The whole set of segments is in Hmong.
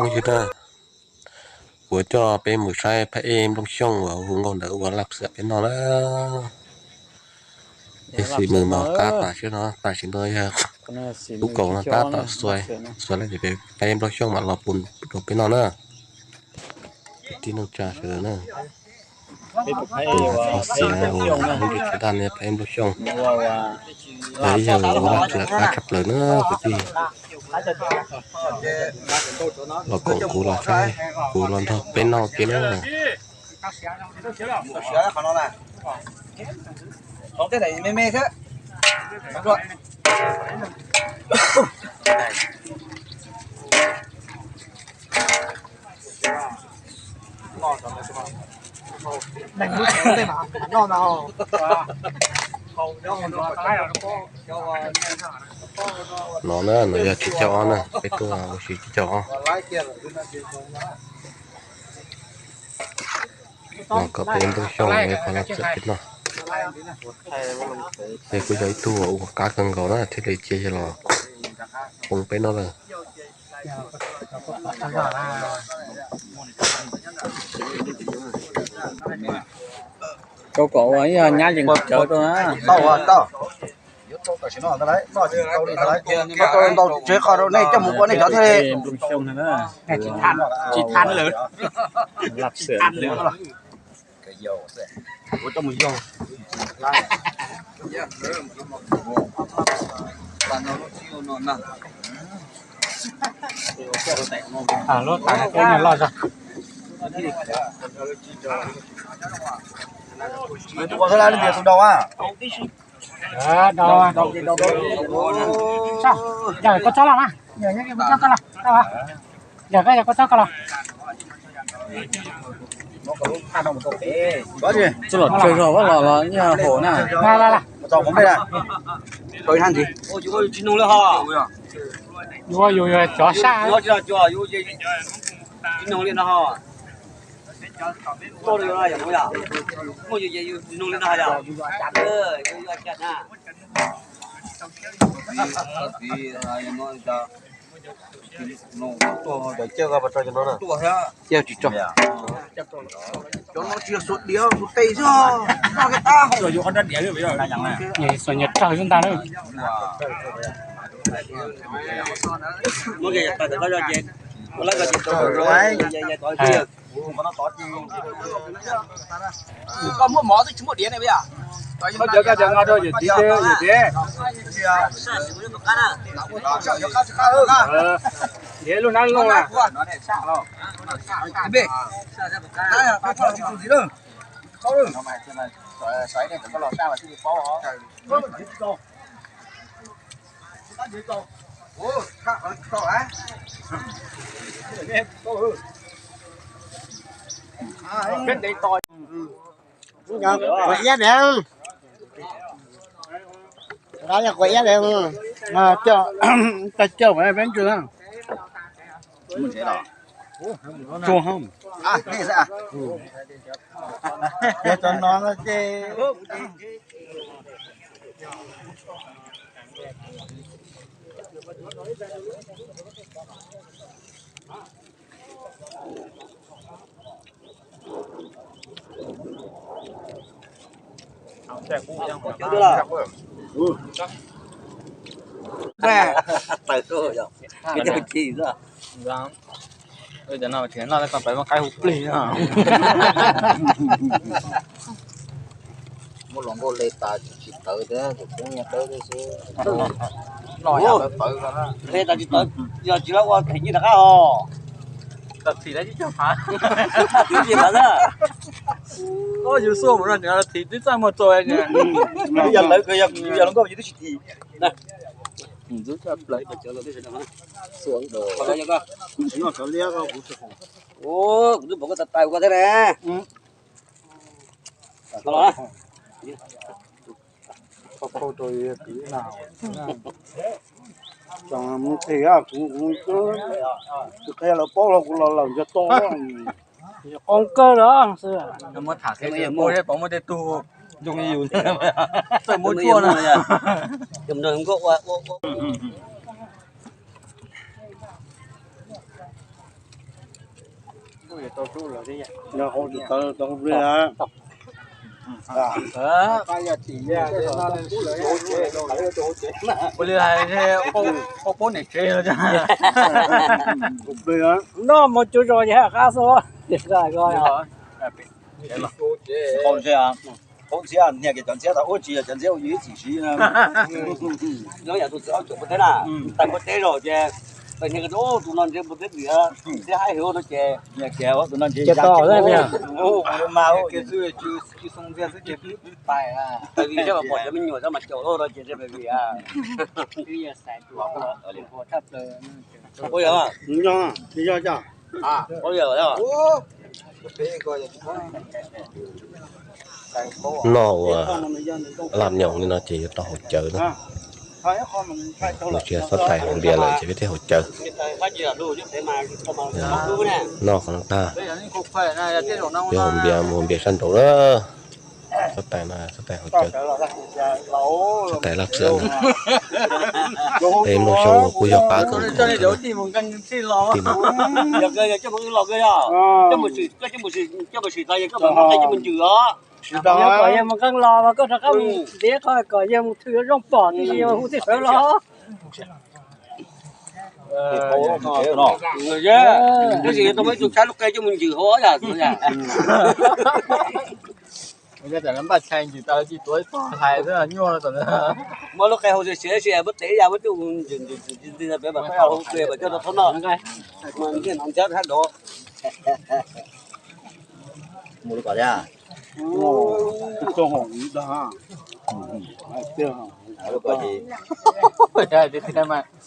Phooj ywg na, kuv coj peb mus saib phab ej Nplooj Xyooj uas hu nkauj ntawd ua laj xwm peb noj na. Tab sis mus mos qab tas siab no, tam sim no yog tub kaus no tab tom xuas, xuas lawm ces phab ej Nplooj Xyooj mam los pub rau peb noj na. Kwv tij neej tsa sawv daws na, tus kho xiav uas lub npe tsis daj ne phab ej Nplooj Xyooj, yog ib yawg ua laj xwm qab tshaj plaws na kwv tij. Los koom kuv los saib, kuv los nrog peb noj ua ke na. No na, no yog tsib caug ob na, peb tuaj ua si tsib caug ob. Los kom peb Nplooj Xyooj ua ib qho laj xwm peb noj. Ces kuj yog ib tug uas ua qab kawg nkaus na thiaj li cia yawg los pub peb noj lawm. Rau kom ua ib nyab yees cawv rau na. Tau tau. Tsev qho rau nej coj mus ua nej cov thiaj li. Tsis thav lawm. Tsis thav lawm. Lub tas loj zog. Yog koj txhob los mas, yog koj txhob los, yog koj, yog koj txhob koj los. Txhob los tsawg zog los los yeej haum na. Yuav yus yog cov saj. Xuas nyias raug xwb ntag na. Koj muaj mov twb tsis muaj diav ne. Koj cov koj cov nqa rau yawm txiv, yawm txiv. Diav lub nab loj na. Quav iab ne, quav iab ne, coj, coj peb ntsis na. Tsuag, cov no ces Cov no tsis noj tau pais muab qaib hu plig. Muab hluas nkauj le tas tsis tawv thiab, tsis poob nyiaj dawb thiab xwb. Le tas tsis tawv, yog tsis lawv ua them nyiaj rov qab os. Tawm thim lawv ib co phav. Ib co phav xwb. Yus xua mus no nws thim twb txaj muag txaus. Yog lawv, yog hluas nkauj yus twb tsis thim. Kuv twb pom koj tais tais ua thiab ne. Kuv qhia lawv paub los kuv los lawm nco to. Qoo kawg los xwb. Muab tham seb puas muaj tej tug zoo li yus txawj muab cuaj na. Nkauj ua ua ua. Ua li hais, qau qub niam tsev. Noj mov cuv zos ces qab xwb. Qau ntxhiab, qau ntxhiab, niag kiag cov ntxhiab tau ua tsis yog cov ntxhiab ua yus ib txhis siv na. Nyob yam tus txiv ob cuam puag teb na, tais puag teb zog ces tais niag tus no ntse puag teb tim ntxhiab haib heev no ces niag kiag tus no ntse tos mas tais vim seb pom cov me nyuam mas caum no ces vim ua yog, ua yog. Noj ua laj nyoos li no ces yuav rau hauv cawv na. Nws tsis yog xab tais haus npias lawm ces peb thiaj hauv cawv. Noj qhov no tag, peb hauv npias mus hauv npias sab nraud na. Xab tais no xab tais hauv cawv, xab tais laj txiab no. Peb nplooj xyoo kuj yog qab kawg nkaus thiab. Yog koj coj mus wb los koj yog, coj mus sim, coj mus sim tau yog koj mam nqa qe coj mus ncws os. Yog kom yog mus nqeeb los mas koj rov qab mus ntiav qhov kom yog mus thwm zoo pom thiaj li hu txij sawv los. Tab sis yog tau muaj ib tug tsab lub qe coj mus ncws hauv yam. Npaj tshais ncws tas tsis tuav tog hais xwb nyuaj. Muab lub qe hau siav siav muab tev ya muab coj mus ncws ncws ncws ncws pem mas koj yog hau qe mas coj tau thaub noj. Mas ntiaj no ntxhiab thab dov. Mus li kom thiab.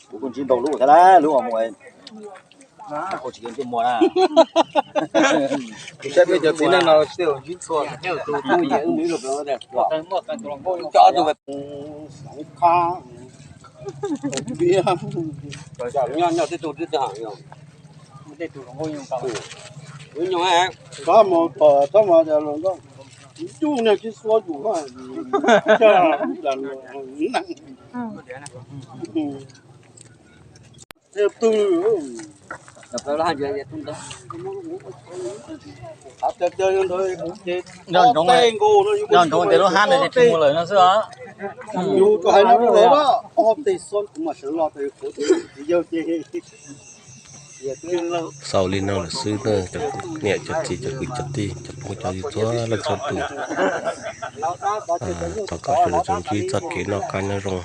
Kuv kuj ntsib ntau lub thiab na, lub uas mus, kuv tsis yog ntsej muag na. Kuv saib peb cov txiv neej no sib ntsib txhua. Nyob nyob tej tug twb tag. Txhob mus tom, txhob mus, ncuj niag kib suab yus. Nco ntsoov tias lub hab ntawd ces tsis mus lawm no xwb os. Yus tau hais no rau lawv, ob teg xob kuv mam sawv los, yawg ces xaus li no lawm xwb na, cov niam cov txiv cov kwv cov tij cov phooj cov ywg txhua leej txhua tus. Thov kom sawv daws tsuas ntsib txoj kev noj qab nyob zoo,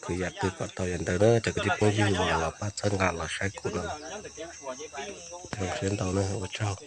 khwv yam twg kom tau yam ntawd na cov kwv tij phooj ywg uas los pab txhawb nqa los saib kuv no. Zoo siab ntau na, ua tsaug.